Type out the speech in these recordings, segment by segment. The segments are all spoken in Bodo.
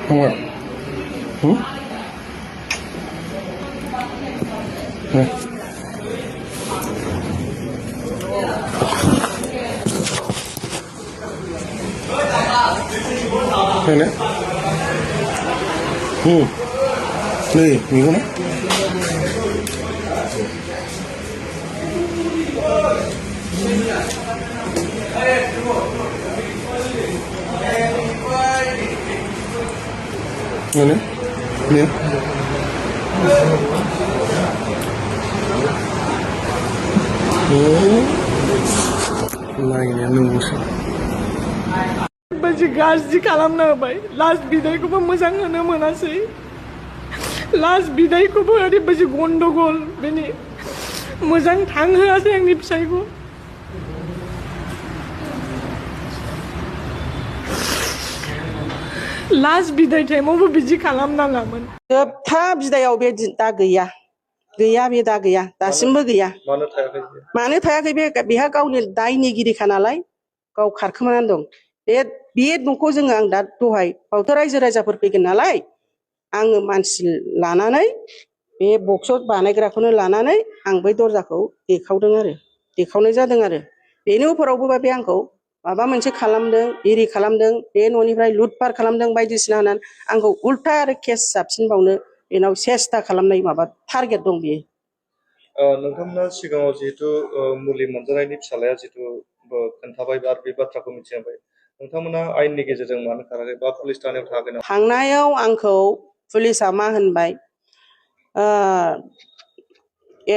Không ạ. Hử? Này. Này nè. Này, nhìn không? Này nè. Nè. Lagi nunggu. Baju gaji kalamna bay. Last bidai ko pa मोजां होनो मोनासै. Last bidai ko pa ओरै बजि गन्डगोल बेनि मोजां थांहोआसै आंनि फिसायखौ. Last bidai टाइमावबो बिदि खालामनाङामोन. जोबथा बिदायाव बे दा गैया बे दा गैया दासिमबो गैया मानो थायाखै बेहा गावनि दायनिगिरिखा नालाय गाव खारखोमानानै दं बे न'खौ जोङो आं दा दहाय बावथ' रायजो राजाफोर फैगोन नालाय आङो मानसि लानानै बे बक्स बानायग्राखौनो लानानै आं बै दरजाखौ देखावनाय जादों आरो बेनि उफरावबो बे आंखौ माबा मोनसे खालामदों एरि खालामदों बे न'निफ्राय लुटपाट खालामदों बायदिसिना होननानै आंखौ उल्था आरो केस जाबसिनबावनो बेनाव सेस्था खालामनाय माबा टारगेट दं बेयो नोंथांमोना सिगाङाव जिहेतु मुलि मोनजानायनि फिसालाया जिहेतु खोन्थाबाय आरो बे बाथ्राखौ मिथिबाय नोंथांमोना आयेननि गेजेरजों मानो खाराखै बा पुलिस थानायाव थागोन थांनायाव आंखौ पुलिसा मा होनबाय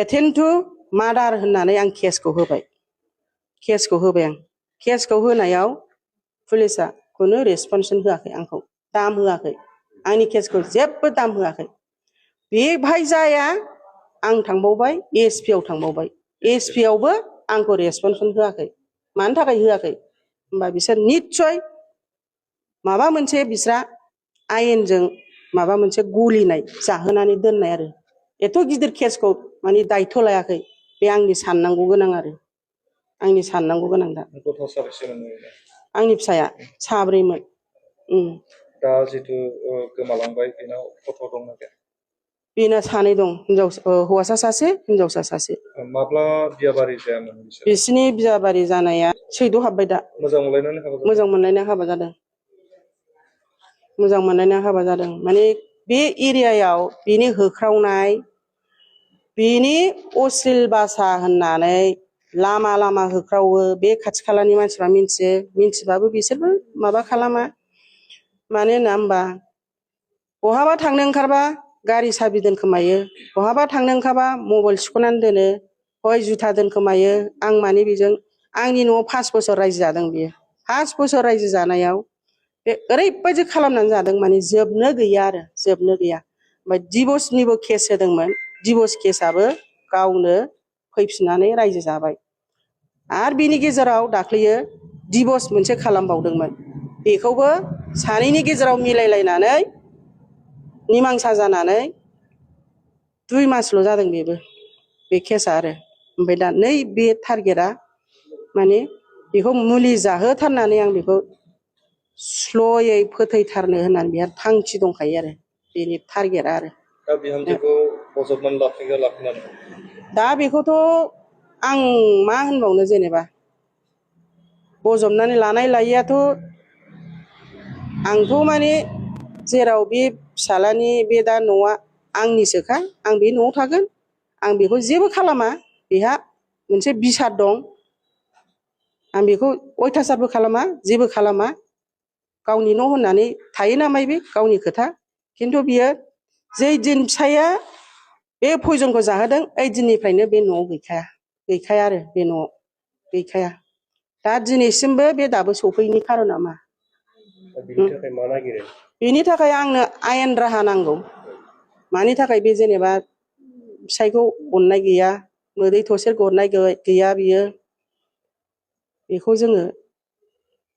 एटेम्प्ट टु मार्डार होननानै आं केसखौ होबाय आं केसखौ होनायाव पुलिसा खुनु रेसपन्सन होआखै आंखौ दाम होआखै आंनि केसखौ जेबो दाम होआखै बेहाय जाया आं थांबावबाय एसपि आव थांबावबाय एसपि आवबो आंखौ रेसपन्सन होआखै मानि थाखाय होआखै होमबा बिसोर निस्सय माबा मोनसे बिस्रा आयेनजों माबा मोनसे गलिनाय जाहोनानै दोननाय आरो एथ' गिदिर केसखौ माने दायथ' लायाखै बे आंनि साननांगौ गोनां आरो आंनि साननांगौ गोनां दा आंनि फिसाया साब्रैमोन दा जितु गोमालांबाय बेनाव गथ' दंना गैया बेना सानै दं हौवासा सासे हिनजावसा सासे माब्ला बियाबारि जायामोन बिसिनि बियाबारि जानाया सैद' हाबबाय दा मोजां मोनलायनाय हाबा जादों माने बे एरियायाव बिनि होख्रावनाय बिनि अश्लील भाषा होननानै लामा लामा होख्रावो बे खाथि खालानि मानसिफ्रा मिन्थिबाबो बिसोरबो माबा खालामा मानो होनना होमबा बहाबा थांनो ओंखारबा गारि साबि दोनखोमायो बहाबा थांनो ओंखारबा मबाइल सिख'नानै दोनो हय जुथा दोनखोमायो आं माने बेजों आंनि न'आव 5 बोसोर रायजो जादों बियो 5 बोसोर रायजो जानायाव बे ओरैबायदि खालामनानै जादों माने जोबनो गैया ओमफ्राय डिभर्सनिबो केस होदोंमोन डिभर्स केसआबो गावनो फैफिननानै रायजो जाबाय आरो बिनि गेजेराव दाख्लैयो डिभर्स मोनसे खालामबावदोंमोन बेखौबो सानैनि गेजेराव मिलायलायनानै निमांसा जानानै 2 मासल' जादों बेबो बे केसआ आरो ओमफ्राय दा नै बे टारगेटआ माने बेखौ मुलि जाहोथारनानै आं बेखौ स्ल'यै फोथैथारनो होननानै बेहा थांखि दंखायो आरो बेनि टारगेटआ आरो दा बिहामजोखौ बजबनानै लाफिनगोन दा बेखौथ' आं मा होनबावनो जेनेबा बजबनानै लानाय लायैयाथ' आंथ' माने जेराव बे फिसालानि बे दा न'आ आंनिसोखा आं बे न'आव थागोन आं बेखौ जेबो खालामा बेहा मोनसे बिसार दं आं बेखौ अयथासारबो खालामा जेबो खालामा गावनि न' होननानै थायो नामाय बे गावनि खोथा खिन्थु बियो जै दिन फिसाया बे पयजनखौ जाहोदों ओइ दिननिफ्रायनो बे न'आव गैखाया आरो बे न'आव गैखाया दा दिनैसिमबो बे दाबो सफैयैनि खारना मा बेनि थाखाय आंनो आयेन राहा नांगौ मानि थाखाय बे जेनेबा फिसायखौ अननाय गैया मोदै थरसे गरनाय गैया बियो बेखौ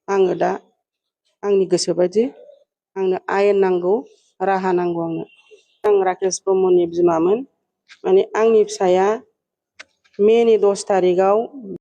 आङो दा आंनि गोसोबायदि आंनो आयेन नांगौ राहा नांगौ आं राकेश ब्रह्मनि बिमामोन माने आंनि फिसाया मेनि 10 थारिखआव